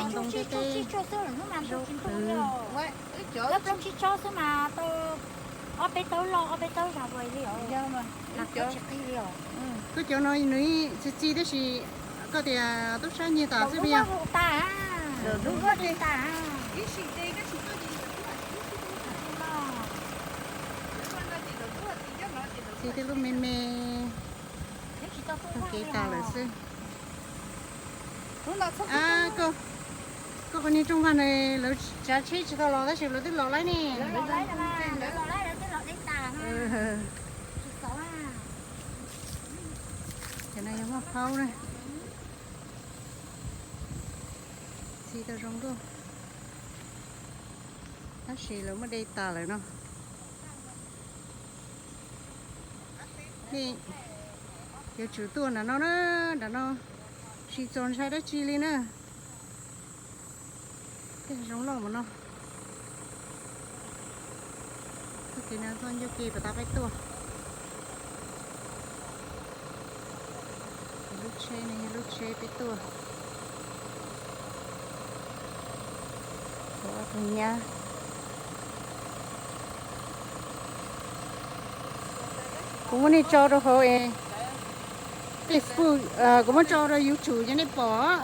Ntoo teb teb, zaub qhwv. Plaub tsib tsob xwb mas tau ob peb tawb loj ob peb tawb zog li os. Koj cov no nws txi txiv tab sis koj tias tub sab nyiag tas xwb puas yog? Txi tej lub me me, tag kev tas lawm xwb. Koj qhov niag rooj vag na, lawv tsav tsheb tsis tau los tab sis lawv twb los laib ne. Cov no yog muaj phaub na. Txi tau zoo nkauj, tab sis lawv muab de tas lawm no. Nej yuav tsum tuaj nram no na, nram no tsis txaus ntshai dab tsi li na. Tej hav zoov loj mus no. Txoj kev no txoj ncauj ke puas tab peb tuaj. Lub tsheb ne, lub tsheb peb tuaj. Ob tug nyab. Kuv muab nej tso rau hauv Facebook, kuv muab tso rau YouTube ces nej pom.